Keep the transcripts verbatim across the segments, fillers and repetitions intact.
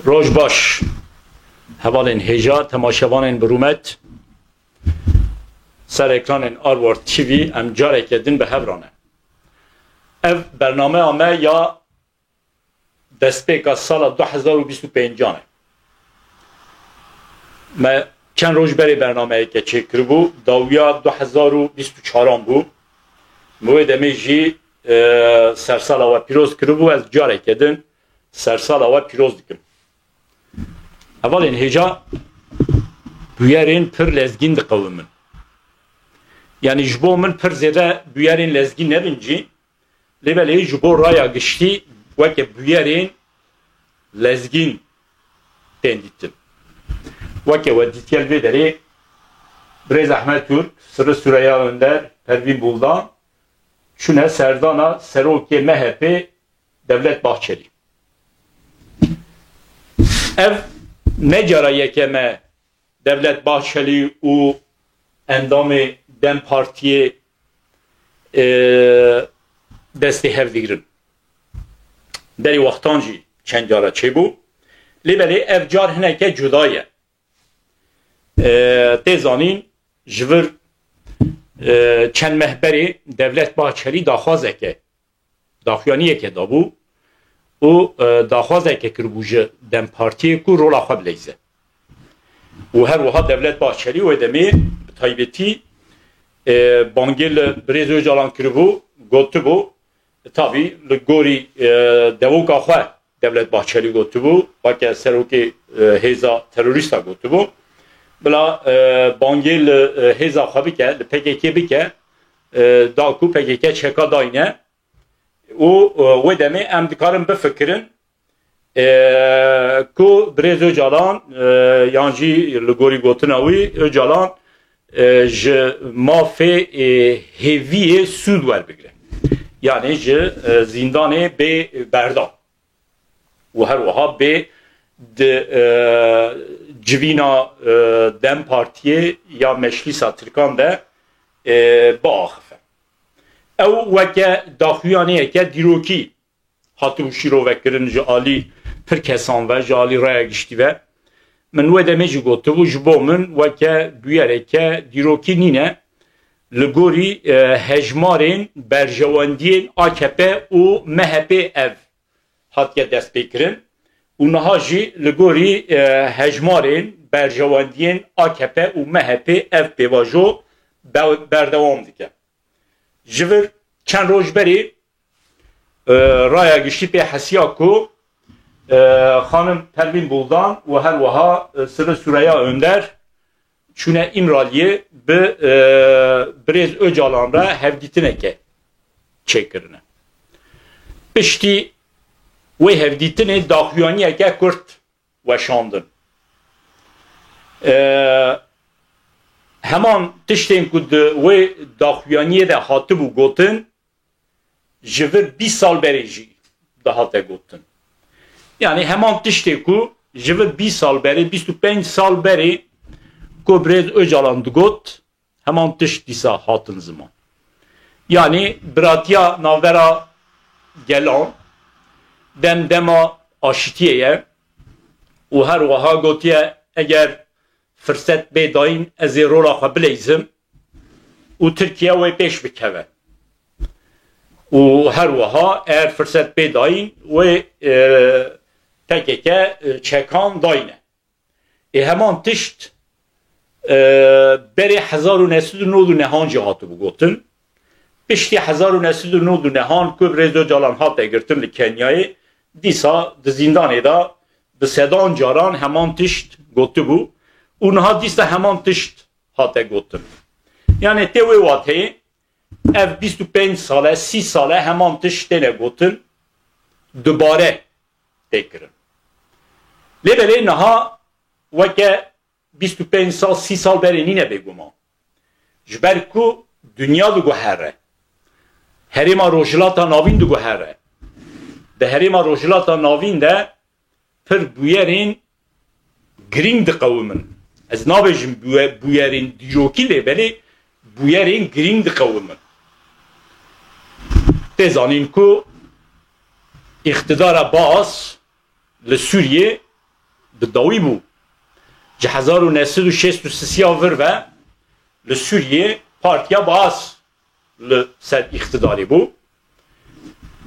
Roj baş, hevalên hêja, temaşevanên bi rûmet. Ser ekranên Arwar T V em careke din bi hev re ne. Ev bernameya me ya destpêka sala du hezar û bîst û pêncan e. Me çend roj berê bernameyeke çêkiribû, dawiya du hezar û bîst û çaran bû. Min wê demê jî, e, sersala we pîroz kiribû, ez careke din sersala we pîroz dikim. Hevalên hêja, bûyerên pir lezgîn diqewimin. Yanî ji bo min pir zêde bûyerên lezgîn nebin jî, lê belê ji bo raya giştî weke bûyerên lezgîn tên dîtin. Weke we dîtiye li vê derê Birêz Ehmed Turk, Sirri Süreyya Önder, Pervîn Buldan çûne serdana serokê M H P Devlet Bahçelî. Ev ne cara yekem e Devlet Bahçelî û endamê DEM Partiyê, e, destê hev digirin. Berî wextan jî çend cara çêbû. Lê belê ev car hineke cuda ye. E, tê zanîn, ji vir, e, çend meh berê Devlet Bahçelî daxwazeke, daxuyaniyeke dabû û, e, daxwazeke kiribû ji DEM Partiyê ku rola xwe bileyze. Û her wiha Devlet Bahçelî wê demê bi taybetî, e, bangê li Birêz Ocalan kiribû, gotibû, e, tabî li gorî, e, devoka xwe Devlet Bahçelî gotibû, weke serokê, e, hêza terorîsta gotibû. Bila, e, bangê li, e, hêza xwe bike, li P K K bike, e, da ku P K K çeka dayne û, e, wê demê em dikarin bifikirin, e, ku Birêz Ocalan, e, yan jî li gorî gotina wî, Ocalan, e, ji mafê, e, hêviyê sûd werbigire. Yanî ji, e, zîndanê bê berdan. Û her wiha bê di, e, civîna, e, DEM Partiyê ya Meclîsa Tirkan de, e, biaxife. Ew weke daxuyaniyeke dîrokî hatibû şîrovekirin ji alî pir kesan ve, ji alî raya giştî ve. Min wê demê jî gotibû, ji bo min weke bûyereke dîrokî nîne. Li gorî, e, hejmarên berjewendiyên A K P û M H P ev hatiye destpêkirin û niha jî li gorî, e, hejmarên berjewendiyên A K P û M H P ev pêvajo be-, berdewam dike. Ji vir çend roj berê, e, raya giştî pê hesiya ku, e, xanim Pervîn Buldan û her wiha, e, Sirri Süreyya Önder çûne Îmraliyê bi, e, Birêz Ocalan re hevdîtineke çêkirine. Piştî wê hevdîtinê daxuyaniyeke kurt weşandin. E, heman tiştên ku di wê daxuyaniyê de hatibû gotin, ji vir bîst sal berê jî dihate gotin. Yanî heman tiştê ku ji vir bîst sal berê, bîst û pênc sal berê ku Birêz Ocalan digot, heman tişt dîsa hatin ziman. Yanî biratiya navbera gelan dem dema aşitiyê ye û her wiha gotiye, eger firset bê dayîn, ez ê rola xwe bileyzim û Tirkiye wê pêş bikeve. Û her wiha eger firset bê dayîn, wê, e, P K K, e, çekan dayne. Ê heman tişt, e, berê hezar û neh sed û nod û nehan jî hatibû gotin. Piştî hezar û neh sed û nod û nehan ku Birêz Ocalan hate girtin li Kenyayê, dîsa di zîndanê de bi sedan caran heman tişt gotibû û niha dîsa heman tişt hate gotin. Yanî tê wê wateyê ev bîst û pênc sal e, sî sal e heman tişt têne gotin, dubare tê kirin. Lê belê niha weke bîst û pênc sal, sî sal berê nîne bêguman. Ji ber ku dinya diguhere. Herêma Rojhilata Navîn diguhere. Di Herêma Rojhilata Navîn de pir bûyerên girîng diqewimin. Ez nabêjim bûye-, bûyerên dîrokî lê belê bûyerên girîng diqewimin. Tê zanîn ku îqtidara Baas li Sûriyê bi dawî bû. Ji hezar û neh sed û şêst û sisiya vir ve li Sûriyê Partiya Baas li ser îqtidarê bû.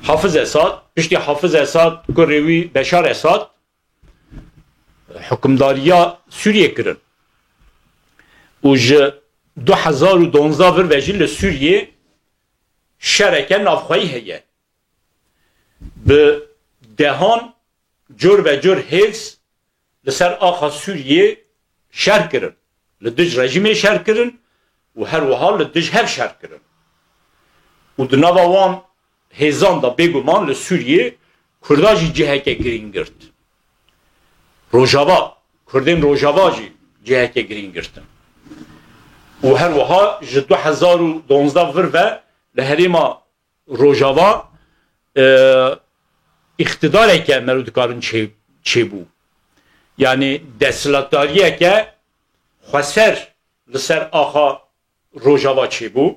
Hafiz Esad, piştî Hafiz Esad, kurê wî Beşar Esad, hukimdariya Sûriyê kirin. Û ji du hezar û duwazdeh vir ve jî li Sûriyê şereke navxweyî heye. Bi dehan cur ve cur hêz li ser axa Sûriyê şer kirin. Li dij rejîmê şer kirin û her wiha li dij hev şer kirin. Û di nava wan hêzan de bêguman li Sûriyê Kurda jî ciheke girîng girt. Rojava, Kurdên Rojava jî ciheke girîng girtin. Û her wiha ji du hezar û duwazdeh vir ve li herêma Rojava, e, îqtidareke mero dikarin çê-, çêbû. Yanî desthilatdariyeke xweser li ser axa Rojava çêbû.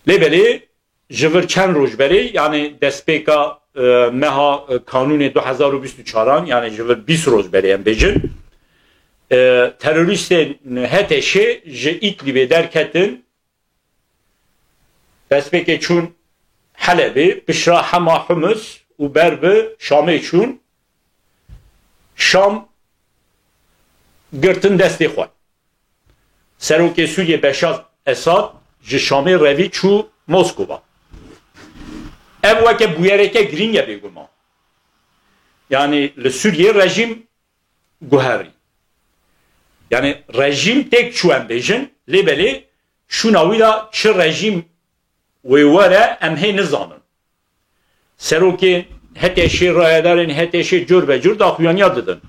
Lê belê ji vir çend roj berê, yanî destpêka, e, meha, e, Kanûnê du hezar û bîst û çaran, yanî ji vir bîst roj berê em bêjin, e, terorîstên H T Ş ji Îdlibê derketin, destpêkê çûn Helebê, pişra hema Humus û ber bi Şamê çûn. Şam girtin destê xwe. Serokê Sûriyê Beşar Esad ji Şamê revî çû Moskova. Ev weke bûyereke girîng e bêguman. Yanî li Sûriyê rejîm guherî. Yanî rejîm têk çû em bêjin, lê belê şûna wî de çi rejîm wê were em hê nizanin. Serokê H T Şê, rayedarên H T Şê cur ve cur daxuyaniya didin.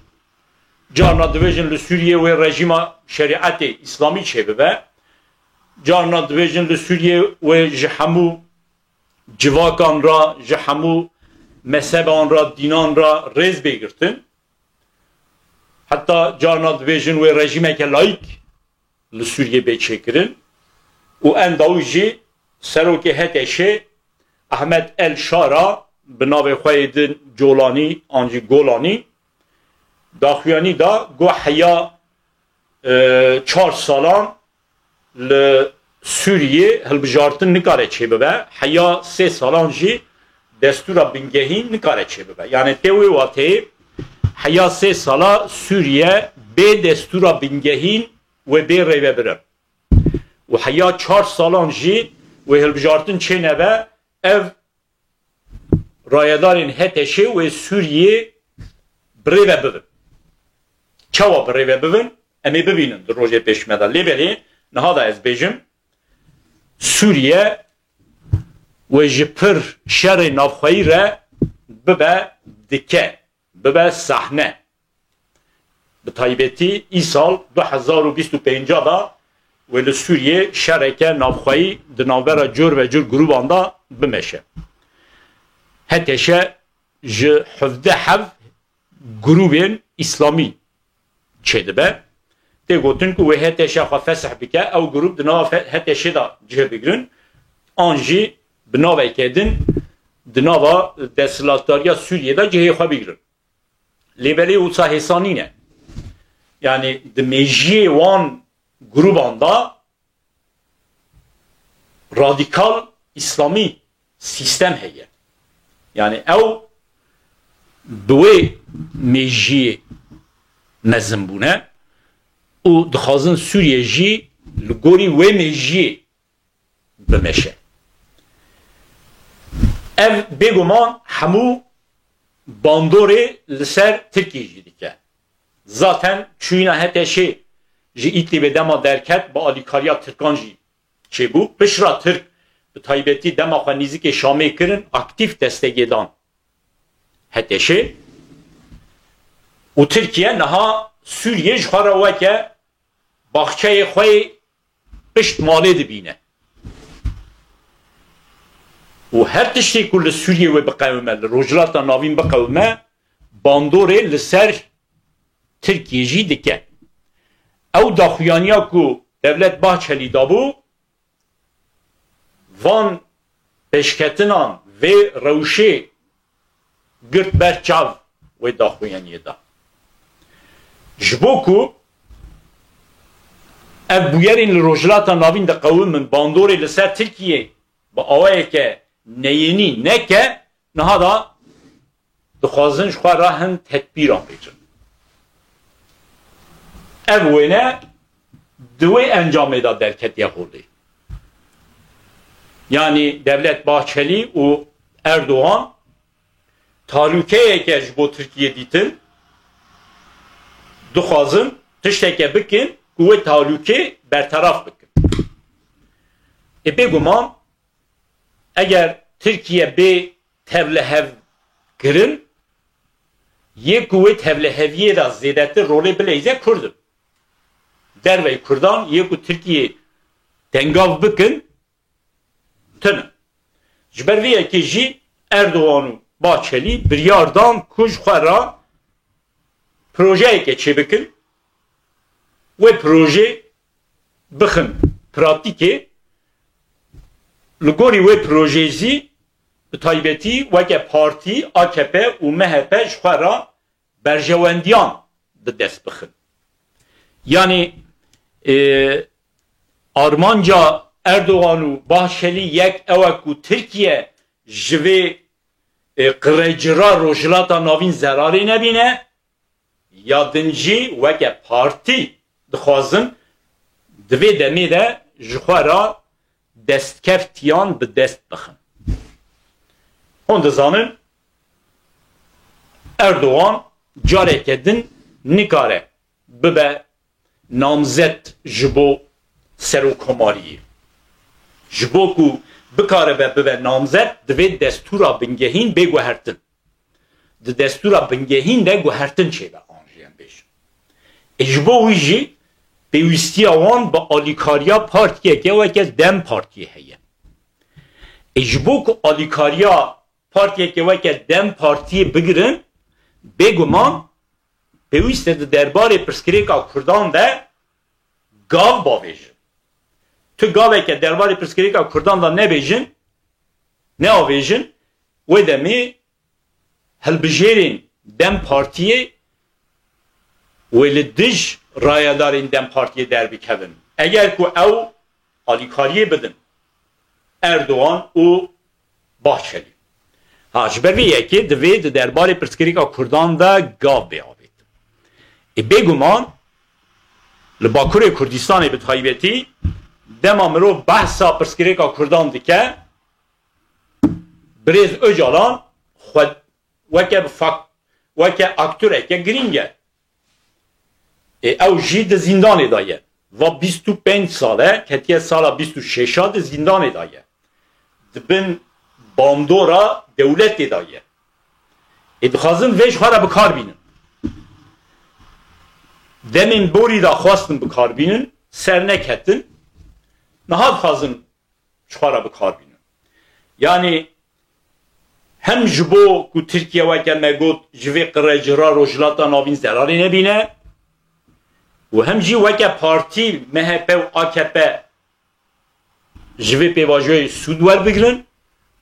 Carna dibêjin li Sûriyê wê rejîma şerîetê îslamî çêbibe. Carna dibêjin li Sûriyê wê ji hemû civakan re, ji hemû mezheban re, dînan re rêz bê girtin. Heta carna dibêjin wê rejîmeke layîk li Sûriyê bê çêkirin û en dawî jî serokê H T Şê Ahmet El Şara bi navê xwe yê din Colanî an jî Golanî daxuyanî da, got heya, e, çar salan li Sûriyê hilbijartin nikare çêbibe, heya sê salan jî destûra bingehîn nikare çêbibe. Yanî tê wê wateyê heya sê sala Sûriye bê destûra bingehîn wê bê rêvebirin. Û heya çar salan jî wê hilbijartin çênebe, ev rayedarên H T Şê wê Sûriyê bi rê ve bibin. Çawa bi rê ve bibin? Em ê bibînin di rojê pêş me de. Lê belê niha da ez bêjim, Sûriye wê ji pir şerê navxweyî re bibe dike, bibe sahne. Bi taybetî îsal du hezar û bîst û pênc de wê li Sûriyê şereke navxweyî di navbera cor ve cor grûban de bimeşe. H T Ş ji hevdeh hev grûbên îslamî çêdibe. Tê gotin ku wê H T Ş xwe fesih bike, ew grûb di nava fe-, H T Ş de cih bigrin, an jî bi naveke din di nava desthilatdariya Sûriyê de cihê xwe bigrin. Lê belê wisa hêsa nîne. Yanî di mêjiyê wan grûban de radîkal îslamî sîstem heye. Yanî ew bi wê mêjiyê mezin bûne û dixwazin Sûriye jî li gorî wê mêjiyê bimeşe. Ev bêguman hemû bandorê li ser Tirkiyê jî dike. Zaten çûyîna H T Şê ji Îdlibê dema derket bi alîkariya Tirkan jî çêbû. Pişra Tirk bi taybetî dema xwe nîzikê Şamê kirin, aktîf destegê dan H T Şê. Û Tirkiye niha Sûriye ji xwe re weke baxçeyê xwe yê pişt malê dibîne. Û her tiştê ku li Sûriyê wê biqewime, li Rojhilata Navîn biqewime, bandorê li ser Tirkiyê jî dike. Ew daxuyaniya ku Devlet Bahçelî dabû, van pêşketinan, vê rewşê girt ber çav wê daxuyaniyê de. Ji bo ku ev bûyerên li Rojhilata Navîn diqewimin, bandorê li ser Tirkiyê bi awayeke neyênî neke, niha da dixwazin ji xwe re hin tedbîran bêjin. Ev wêne di wê encamê de derketiye holê. Yanî Devlet Bahçelî û Erdogan talûkeyeke ji bo Tirkiyê dîtin, dixwazin tişteke bikin ku wê talûkê berteraf bikin. Ê bêguman eger Tirkiye bê tevlihev kirin, yê ku wê tevliheviyê de zêdetir rolê bileyze Kurd in. Dervey Kurdan yê ku Tirkiyê tengav bikin, tune. Ji ber vê yekê jî Erdogan û Bahçelî biryar dan ku ji xwe re projeyeke çêbikin, wê projê bixin pratîkê, li gorî wê projeyê zî bi taybetî weke partî A K P û M H P ji xwe re berjewendiyan bi dest bixin. Yanî, e, armanca Erdogan û Bahçelî yek ew e ku Tirkiye ji vê, e, qirêcira Rojhilata Navîn zerarê nebîne, ya din jî weke partî dixwazin di vê demê de ji xwe re destkeftiyan bi dest bixin. Hûn dizanin, Erdogan careke din nikare bibe namzet ji bo serokomariyê. Ji bo ku bikaribe bibe namzet, divê destûra bingehîn bê guhertin. Di destûra bingehîn de guhertin çêbe, an jî em bêjin. Ê ji bo wî jî pêwîstiya wan bi alîkariya partiyeke weke DEM Partiyê heye. Ê ji bo ku alîkariya partiyeke weke DEM Partiyê bigirin, bêguman pêwîst e di derbarê pirsgirêka Kurdan de gav bavêjin. Tu gaveke derbarê pirsgirêka Kurdan de nebêjin, neavêjin, wê demê hilbijêrên DEM Partiyê wê li dij rayedarên DEM Partiyê derbikevin. Eger ku ew alîkariyê bidin Erdogan û Bahçelî. Ha, ji ber vê yekê divê di derbarê pirsgirêka Kurdan de gav bê avêtin. Ê bêguman li Bakurê Kurdistanê bi taybetî dema mirov behsa pirsgirêka Kurdan dike, Birêz Ocalan xwe weke bi fak-, weke aktoreke girîng e. Ê, ew jî di zîndanê de ye. Va bîst û pênc sal e, ketiye sala bîst û şeş a di zîndanê de ye. Di bin bandora dewletê de ye. Ê, dixwazin vê ji xwe re bi kar bînin. Demên borî de xwestin bi kar bînin, ser neketin. Niha dixwazin ji xwe re bi kar bînin. Yanî hem ji bo ku Tirkiye, weke me got, ji vê qirêcira Rojhilata Navîn zerarê nebîne û hem jî weke partî M H P û A K P ji vê pêvajoyê sûd werbigirin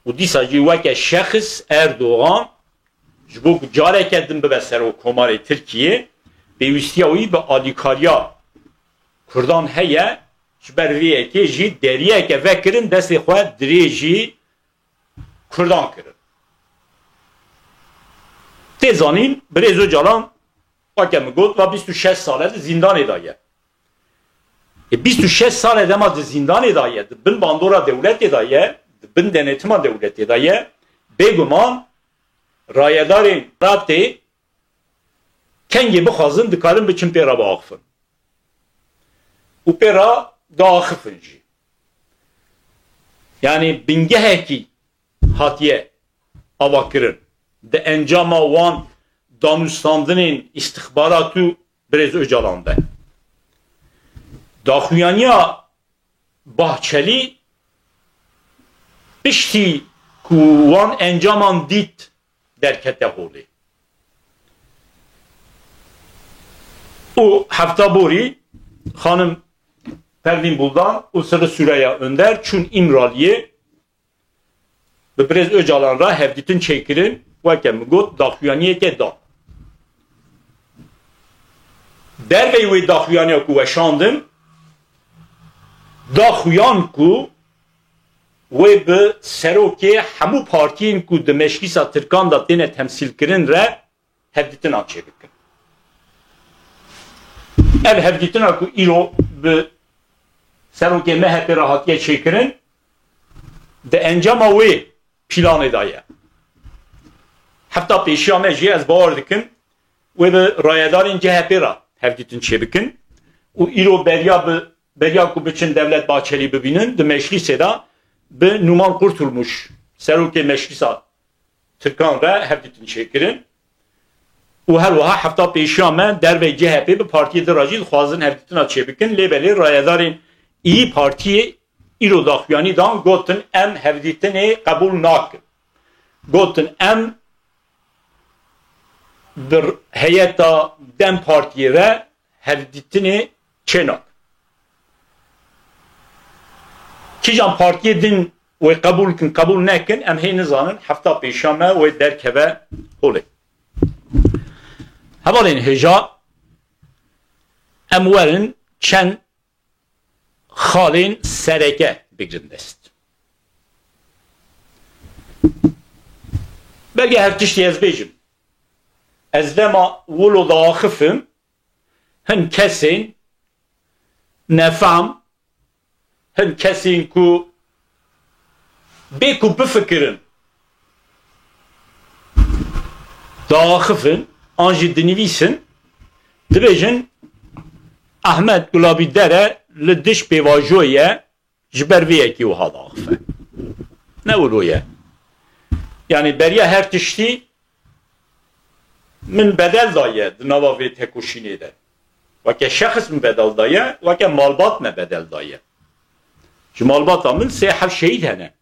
û dîsa jî weke şexs Erdogan ji bo ku careke din bibe serokkomarê Tirkiyê, pêwîstiya wî bi alîkariya Kurdan heye, ji ber vê yekê jî deriyeke vekirin destê xwe dirêjî Kurdan kirin. Tê zanîn, Birêz Ocalan, weke min got, va bîst û şeş sal e di zîndanê de ye. E, bîst û şeş sal e dema di zîndanê de ye, di bin bandora dewletê de ye, di bin denetima dewletê de ye, bêguman rayedarên ratê kengê bixwazin dikarin biçin pê re biaxifin. Û pê re diaxifin jî. Yanî bingehekî hatiye avakirin. Di encama wan danûstandinên îstixbarat û Birêz Ocalan de. Daxuyaniya Bahçelî piştî ku wan encaman dît derkete holê. Û hefta borî xanim Pervîn Buldan û Sirri Süreyya Önder çûn Îmraliyê, bi Birêz Ocalan re hevdîtin çêkirin, weke min got, daxuyaniyeke dan. Dervey wê daxuyaniya ku weşandim, daxuyan ku wê bi serokê hemû partiyên ku di Meclîsa Tirkan de têne temsîlkirin re hevdîtinan çêbikin. Ev hevdîtina ku îro bi serokê M H P re hatiye çêkirin, di encama wê planê de ye. Hefta pêşiya me jî, ez bawer dikim, wê bi rayedarên C H P re hevdîtin çêbikin û îro beriya bi, beriya ku biçin Devlet Bahçelî bibînin, di Meclîsê de bi Numan Kurtulmuş, serokê Meclîsa Tirkan re hevdîtin çêkirin. Û her wiha hefta pêşiya me dervey C H P bi partiyê din re jî dixwazin hevdîtina çêbikin, lê belê rayedarên İYİ Partiyê îro daxuyanî dan, gotin, em hevdîtinê qebûl nakin. Gotin, em bi heyeta DEM Partiyê re hevdîtinê çênakin. Kîjan partiyê din wê qebûl kin, qebûl nekin, em hê nizanin, hefta pêşiya me wê derkeve holê. Hevalên hêja, em werin çend xalên sereke bigrin dest. Belge her tiştî ez bêjim. Ez dema wilo diaxifim, hin kesên nefam, hin kesên ku bê ku bifikirin, diaxifin, an jî dinivîsin, dibêjin, Ahmet Gulabî Dere li dij pêvajoyê ye, ji ber vê yekê wiha diaxife. Ne wilo ye. Yanî beriya her tiştî min bedel daye di nava vê tekoşînê de. Weke şexs min bedel daye, weke malbat me bedel daye. Ji malbata min sê heft şehîd hene.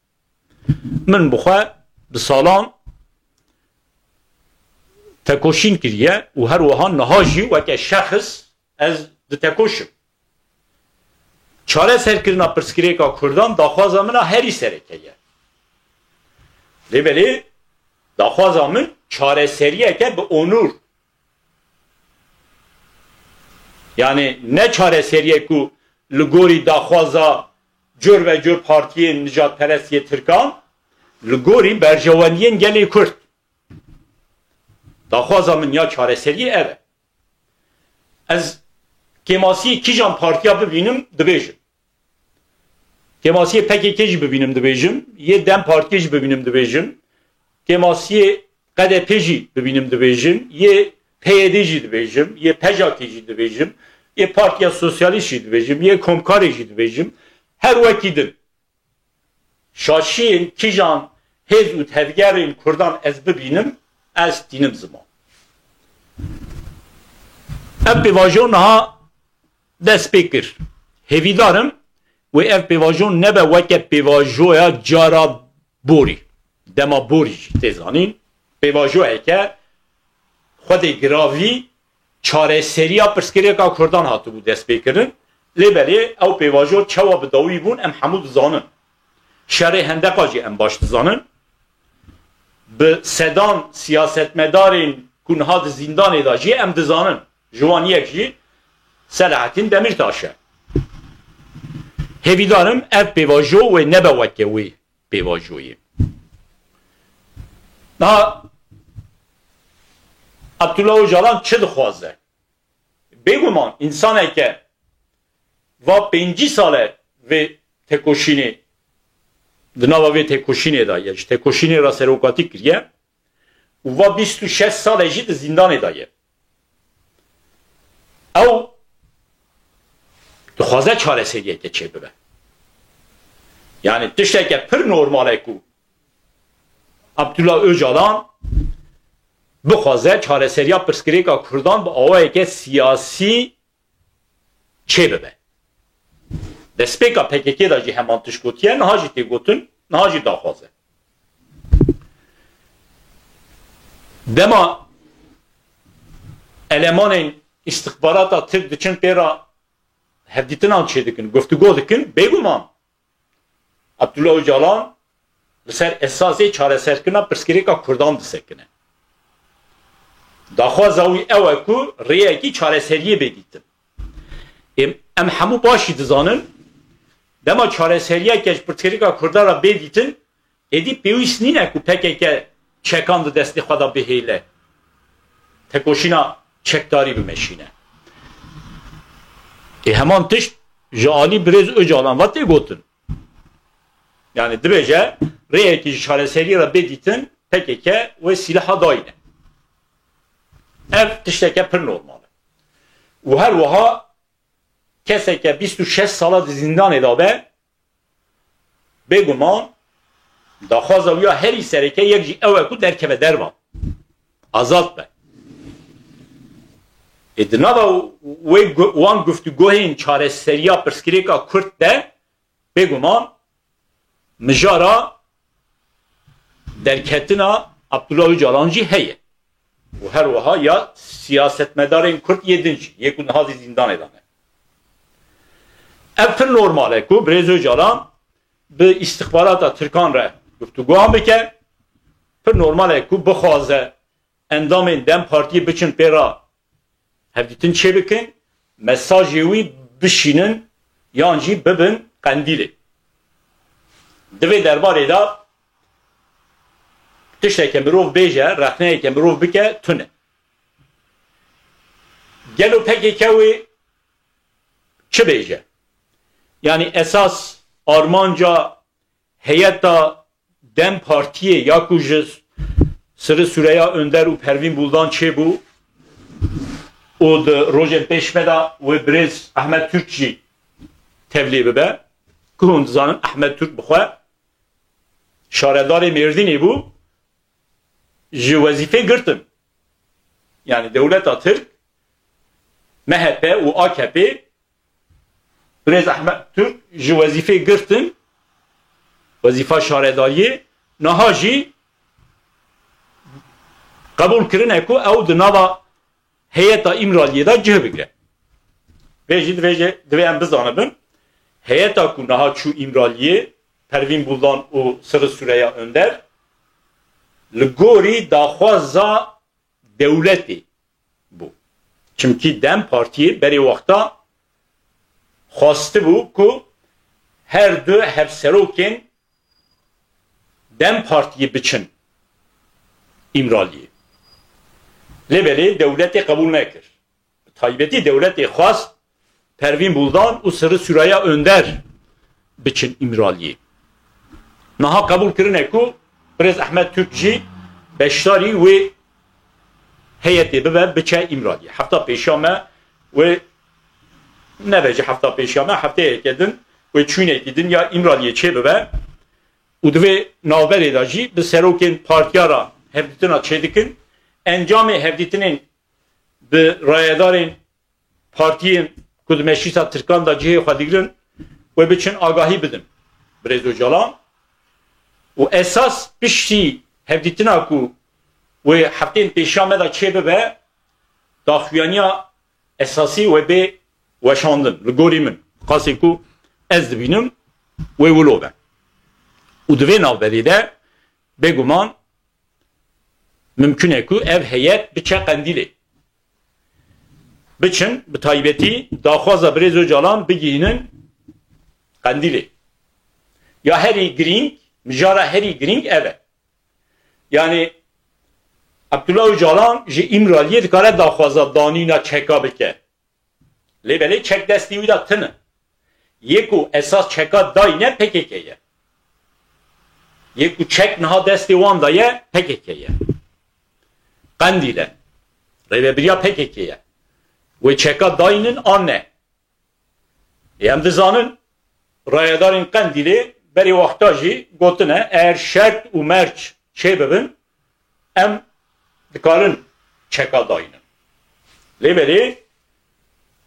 Min bi xwe bi salan tekoşîn kiriye û her wiha niha jî weke şexs ez ditekoşim. Çareserkirina pirsgirêka Kurdan daxwaza min a herî sereke ye. Lê belê daxwaza min çareseriyeke bi onûr. Yanî ne çareseriyek ku li gorî daxwaza cur ve cur partiyên nijadperest yê Tirkan, li gorî berjewendiyên gelê Kurd. Daxwaza min ya çareseriyê ev e. Ez kêmasiyê kîjan partiya bibînim, dibêjim. Kêmasiyê P K K jî bibînim, dibêjim. Yê DEM Partiyê jî bibînim, dibêjim. Kêmasiyê K D P jî bibînim, dibêjim. Yê P Y D jî dibêjim. Yê P J K jî dibêjim. Yê Partiya Sosyalîst jî dibêjim. Yê Komkarê jî dibêjim. Her wekî din. Şaşiyên kîjan hêz û tevgerên Kurdan ez bibînim, ez tînim ziman. Ev pêvajo niha dest pê kir. Hêvîdar im wê ev pêvajo nebe weke pêvajoya cara borî. Dema borî jî tê zanîn. Pêvajoyeke xwedê giravî çareseriya pirsgirêka Kurdan hatibû destpêkirin. Lê belê ew pêvajo çawa bi dawî bûn em hemû dizanin. Şerê Hendeqa jî em baş dizanin. Bi sedan siyasetmedarên ku niha di zîndanê de jî em dizanin. Ji wan yek jî Selahattin Demirtaş e. Hêvîdar im ev pêvajo wê nebe weke wê pêvajoyê. Niha Abdullah Ocalan çi dixwaze? Bêguman, însaneke va pêncî sal e vê tekoşînê, di nava vê tekoşînê de ye, ji tekoşînê re serokatî kiriye û va bîst û şeş sal e jî di zîndanê de ye. Ew dixwaze çareseriyeke çêbibe. Yani tişteke pir normal e ku Abdullah Ocalan bixwaze çareseriya pirsgirêka Kurdan bi awayeke siyasî çêbibe. Destpêka P K K de jî heman tişt gotiye, niha jî tê gotin, niha jî daxwaze. Dema elemanên îstixbarata Tirk diçin pê re hevdîtinan çêdikin, guftûgo dikin, bêguman Abdullah Ocalan li ser esasê çareserkirina pirsgirêka Kurdan disekine. Daxwaza wî ew e ku rêyekî çareseriyê bê dîtin. Ê, em hemû baş jî dizanin, dema çareseriyeke ji pirsgirêka Kurdan re bê dîtin, êdî pêwîst nîne ku P K K çekan di destê xwe de bihêle, tekoşîna çekdarî bimeşîne. Ê, heman tişt ji alî birêz Ocalan ve tê gotin. Yani dibêje, rêyekî ji çareseriyê re bê dîtin, P K K wê sîlaha dayîne. Ev tişteke pir normal e. Û her wiha keseke bîst û şeş sala di zîndanê de be, bêguman daxwaza wî ya herî sereke yek jî ew e ku derkeve derva. Azad be. Ê, di nava wê gu-, wan guftûgohên çareseriya pirsgirêka Kurd de, bêguman mijara derketina Abdullah Ocalan jî heye. Û her wiha ya siyasetmedarên Kurd yê din jî, yê ku niha zî zîndanê de ne. Ev pir normal e ku birêz Ocalan bi îstixbarata Tirkan re guftûgoyan bike. Pir normal e ku bixwaze endamên DEM Partiyê biçin pê re hevdîtin çêbikin, mesajê wî bişînin yan jî bibin Qendîlê. Di vê derbarê de tişteke mirov bêje, rexneyeke mirov bike, tune. Gelo P K K wê çi bêje? Yani esas armanca heyeta DEM Partiyê ya ku ji Sirri Süreyya Önder û Pervîn Buldan çêbû û di rojên pêş me de wê birêz Ahmet Türk jî tevlî bibe. Ku hûn dizanin Ahmet Türk bi xwe şaredarê Mêrdînê bû, ji wezîfê girtin. Yani dewleta Tirk, M H P û A K P, birêz Ahmet Türk ji wezîfê girtin, wezîfa şaredariyê, niha jî qebûl kirine ku ew di nava heyeta Îmraliyê de cih bigire. Vê jî divê, divê em bizanibin, heyeta ku niha çû Îmraliyê, Pervîn Buldan û Sirri Süreyya Önder, li gorî daxwaza dewletê bû. Çimkî DEM Partiyê berê wexta xwestibû ku her du hevserokên DEM Partiyê biçin Îmraliyê. Lê belê dewletê qebûl nekir. Bi taybetî dewletê xwest Pervîn Buldan û Sirri Süreyya Önder biçin Îmraliyê. Niha qebûl kirine ku birêz Ehmed Türk jî beşdarî wê heyetê bibe, biçe Îmraliyê. Hefta pêşiya me wê nebe jî hefta pêşiya me, hefteyeke din wê çûnekî din ya Îmraliyê çê bibe û di vê navberê de jî bi serokên partiya re hevdîtina çêdikin. Encamê hevdîtinên bi rayedarên partiyên ku di Meclîsa Tirkan de cihê xwe digrin, wê biçin agahî bidin birêz Ocalan. Û esas piştî hevdîtina ku wê hefteyên pêşiya me de çê bibe, daxuyaniya esasî wê bê weşandin. Li gorî min, qasê ku ez dibînim, wê wilo be. Û di vê navberê de bêguman mimkun e ku ev heyet biçe Qendîlê. Biçin, bi taybetî daxwaza birêz Ocalan bigihînin Qendîlê. Ya herî girîng, mijara herî girîng ev e. Yani Abdullah Ocalan ji Îmraliyê dikare daxwaza danîna çeka bike. Lê belê çek destî wî de tune. Yê ku esas çeka dayîne P K K ye. Yê ku çek niha destê wan de ye P K K ye. Qendîl e. Rêvebiriya P K K ye. Wê çeka dayînin an ne? Ê, em dizanin, rayedarên Qendîlê berê wexta jî gotine, eger şert û merc çê bibin, em dikarin çeka dayînin. Lê belê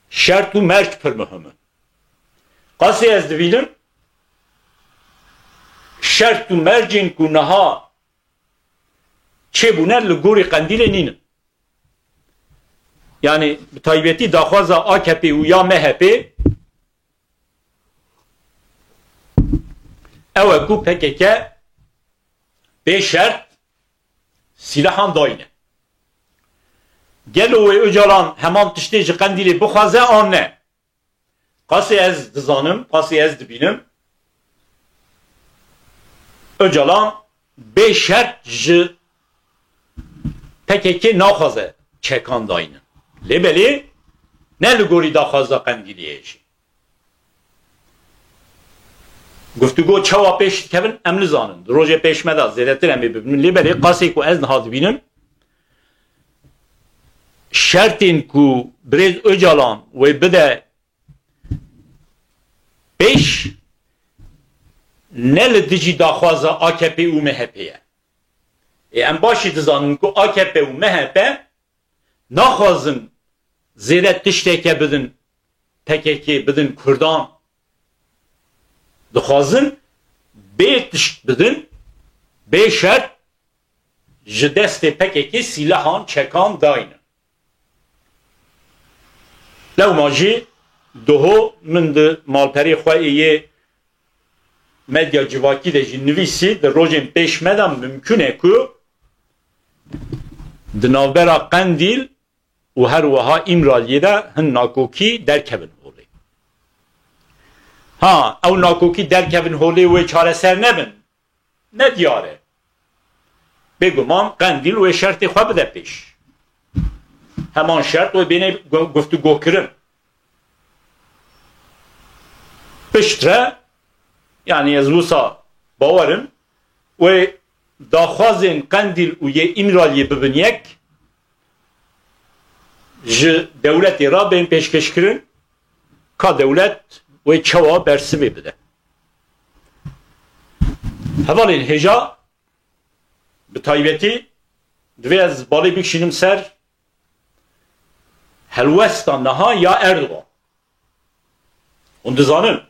şert û merc pir muhim in. Qasê ez dibînim, şert û mercên ku niha çêbûne li gorî Qendîlê nînin. Yani bi taybetî daxwaza A K P û ya M H P ew e ku P K K bê şert sîlahan dayîne. Gelo wê Ocalan heman tiştê ji Qendîlê bixwaze an ne? Qasê ez dizanim, qasê ez dibînim, Ocalan bê şert ji P K K naxwaze çekan dayînin. Lê belê ne li gorî daxwaza Qendîlê ye jî. Guftûgo çawa pêş dikevin em nizanin. Di rojê pêş me de zêdetir em ê bibînin. Lê belê qasê ku ez niha dibînim, şertên ku birêz Ocalan wê bide pêş, ne li dijî daxwaza A K P û M H P ye. Ê, em baş jî dizanin ku A K P û M H P naxwazin zêde tişteke bidin P K K, bidin Kurdan. Dixwazin bê tişt bidin, bê şert ji destê P K K sîlehan çekan daynin. Lewma jî doho min di malperê xwe ê yê medya civakî de jî nivîsî, di rojên pêş me de mimkun e ku di navbera Qendîl û her wiha Îmraliyê de hin nakokî derkevin holê. Ha, ew nakokî derkevin holê wê çareser nebin, ne diyar e. Bêguman Qendîl wê şertê xwe bide pêş. Heman şert wê bêne gu-, guftûgokirin. Piştre, yanî ez wisa bawer im, wê daxwazên Qendîl û yê Îmraliyê bibin yek, ji dewletê re bên pêşkêşkirin, ka dewlet wê çawa bersivê bide. Hevalên hêja, bi taybetî divê ez balê bikişînim ser helwesta niha ya Erdogan. Hûn dizanin,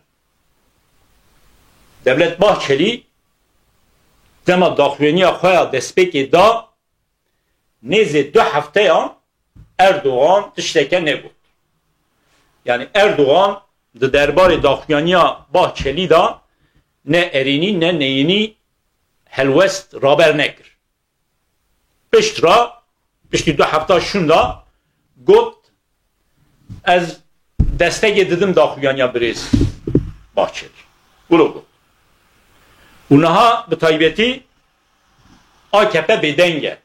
Devlet Bahçelî dema daxuyaniya xwe ya destpêkê da, nêzê du hefteyan Erdogan tişteke negot. Yanî Erdogan di derbarê daxuyaniya Bahçelî de ne erênî ne neyînî helwest raber nekir. Pişt ra, piştî du hefta şûnda got, ez destegê didim daxuyaniya birêz Bahçelî. Wilo got. Û niha bi taybetî A K P bêdeng e.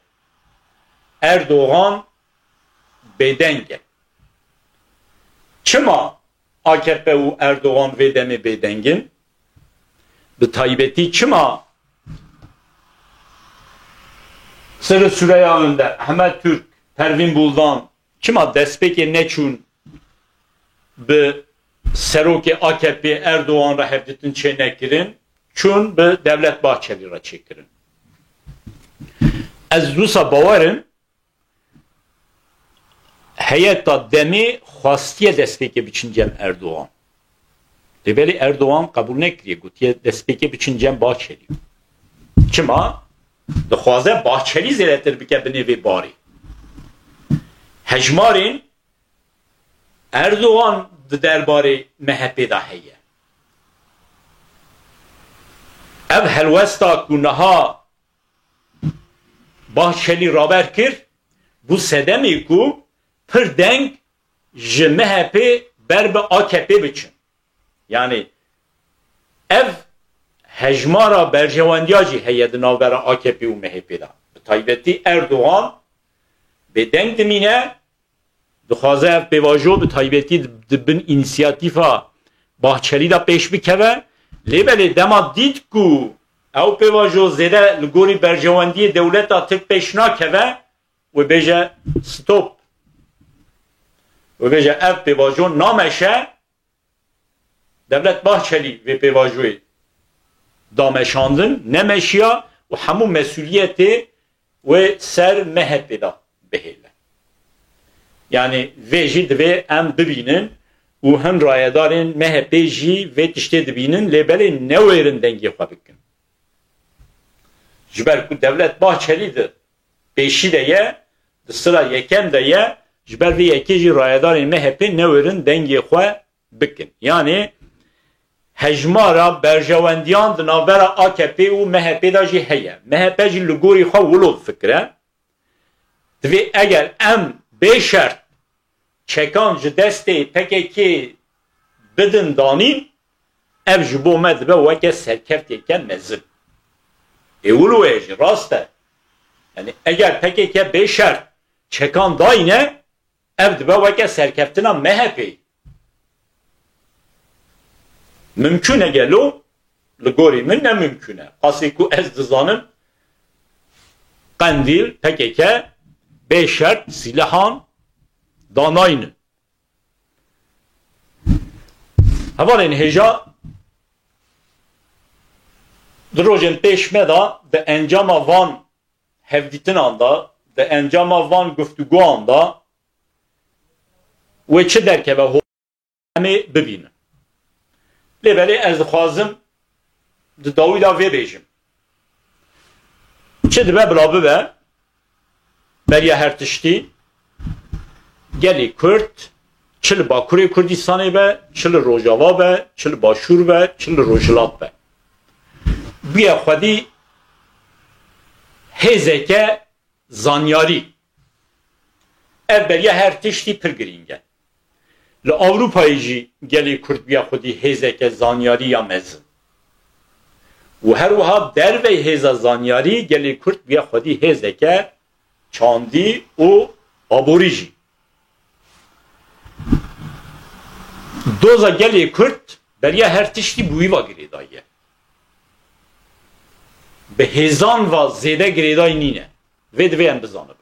Erdogan bêdeng e. Çima A K P û Erdogan vê demê bêdeng in? Bi taybetî çima Serê Sûreya Önder, Hemed Türk, Pervîn Buldan çima destpêkê neçûn bi serokê A K P Erdogan re hevdîtin çê nekirin? Çûn bi Devlet Bahçelî re çêkirin. Ez wisa bawer im, heyeta demê xwastiye destpêkê biçin cem Erdogan. Lê belê Erdogan qebûl nekiriye, gotiye destpêkê biçin cem Bahçelî. Çima? Dixwaze Bahçelî zêdetir bike binê vê barê. Hejmarên Erdogan di derbarê M H P de heye. Ev helwesta ku niha Bahçelî raber kir, bû sedemê ku pir deng ji M H P ber bi A K P biçin. Yanî ev hejmara berjewendiya jî heye di navbera A K P û M H P de. Bi taybetî Erdogan bêdeng dimîne, dixwaze ev pêvajo bi taybetî di, di bin însiyatîfa Bahçelî de pêş bikeve. Lê belê dema dît ku ew pêvajo zêde li gorî berjewendiyê dewleta Tirk pêş nakeve, wê bêje stop. Wê bêje ev pêvajo nameşe, Devlet Bahçelî vê pêvajoyê da meşandin, nemeşiya û hemû mesûliyetê wê ser M H P de bihêle. Yanî vê jî divê em bibînin û hin rayedarên M H P jî vê tiştê dibînin, lê belê newêrin dengê xwe bikin. Ji ber ku Devlet Bahçelî di pêşî de ye, di sira yekem de ye, ji ber vê yekê jî rayedarên M H P newêrin dengê xwe bikin. Yanî hejmara berjewendiyan di navbera A K P û M H P de jî heye. M H P jî li gorî xwe wilo difikire. Divê eger em bê şert çekan ji destê P K K bidin danîn, ev ji bo me dibe weke serkeftiyeke mezin. Ê wilo ye jî rast e. Yani eger P K K bê şert çekan dayne, ev dibe weke serkeftina M H P'ê. Mimkun e gelo? Li gorî min ne mimkun e. Qasî ku ez dizanim, Qendîl, P K K bê şert sîlehan danaynin. Hevalên hêja, di rojên pêş me de, di encama van hevdîtinan de, di encama van guftûgoyan de wê çi derkeve ho-, em ê bibînin. Lê belê ez dixwazim di dawî de vê bêjim. Çi dibe bila bibe, beriya her tiştî, gelê Kurd, çi li Bakurê Kurdistanê be, çi li Rojava be, çi li Başûr be, çi li Rojhilat be, bûye xwedî hêzeke zanyarî. Ev beriya her tiştî pir girîng e. Li Ewropayê jî gelê Kurd bûye xwedî hêzeke zanyarî ya mezin. Û her wiha dervey hêza zanyarî gelê Kurd bûye xwedî hêzeke çandî û aborî jî. Doza gelê Kurd beriya her tiştî bi wî va girêdayî ye. Bi hêzan va zêde girêdayî nîne. Vê divê em bizanibin.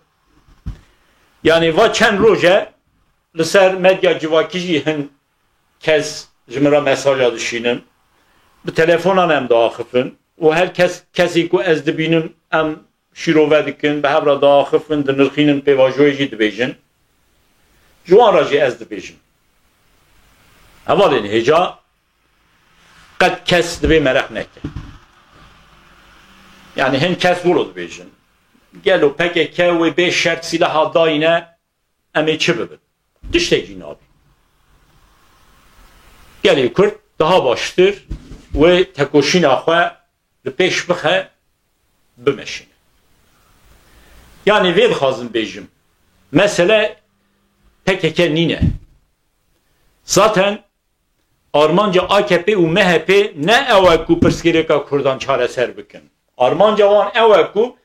Yanî va çend roj e li ser medya civakî jî hin kes ji min re mesaja dişînin. Bi telefonan em diaxifin û her kes, kesî ku ez dibînim, em şîrove dikin, bi hev re diaxifin, dinirxînin, pêvajoyê jî dibêjin. Ji wan re jî ez dibêjim. Hevalên hêja, qet kes divê mereq neke. Yani hin kes wilo dibêjin. Gelo P K K wê bê şert sîleha dayîne, em ê çi bibin? Tiştek jî nabî. Gelê Kurd daha baştir wê tekoşîna xwe li pêş bixe, bimeşîne. Yani vê dixwazim bêjim. Mesele P K K nîne. Zaten armanca A K P û M H P ne ew e ku pirsgirêka Kurdan çareser bikin. Armanca wan ew e ku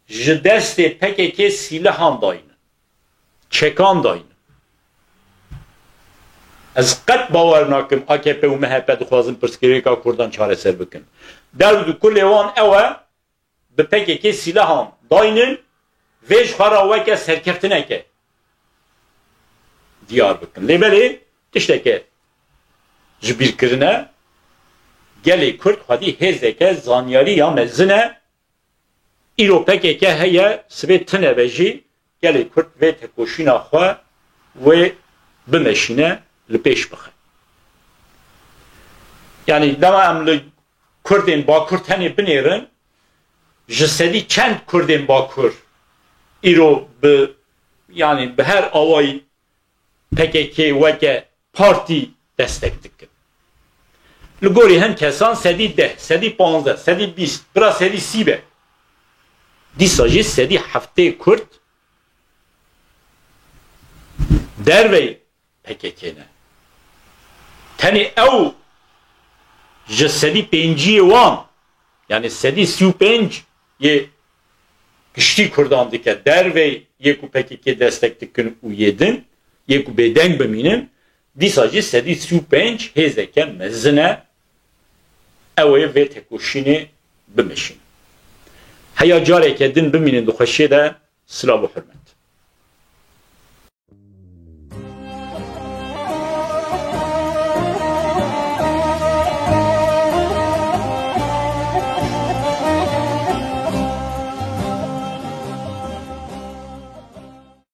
ji destê P K K sîlehan daynin, çekan daynin. Ez qet bawer nakim A K P û M H P dixwazin pirsgirêka Kurdan çareser bikin. Derd û kulê wan ew e, bi P K K sîlehan daynin, vê ji xwe re weke serkeftineke diyar bikin. Lê belê tişteke ji bîr kirine, gelê Kurd xwedî hêzeke zanyarî ya mezin e. Îro P K K heye, sibê tune be jî gelê Kurd vê tekoşîna xwe wê bimeşîne, li pêş bixe. Yanî dema em li Kurdên Bakur tenê binêrin, ji sedî çend Kurdên Bakur îro bi, yanî bi her awayî P K K weke partî destek dikin? Li gorî hin kesan sedî deh, sedî panzdeh, sedî bîst, bira sedî sî be. Dîsa jî sedî heftê Kurd dervey P K K ne. Tenê ew ji sedî pênciyê wan, yani sedî sî û pênc yê giştî Kurdan dike, dervey yê ku P K K destek dikin û yê din, yê ku bêdeng bimînin, dîsa jî sedî sî û pênc hêzeke mezin e, ew ê vê tekoşînê bimeşînin. Heya careke din bimînin di xweşiyê de, silav û hurmet.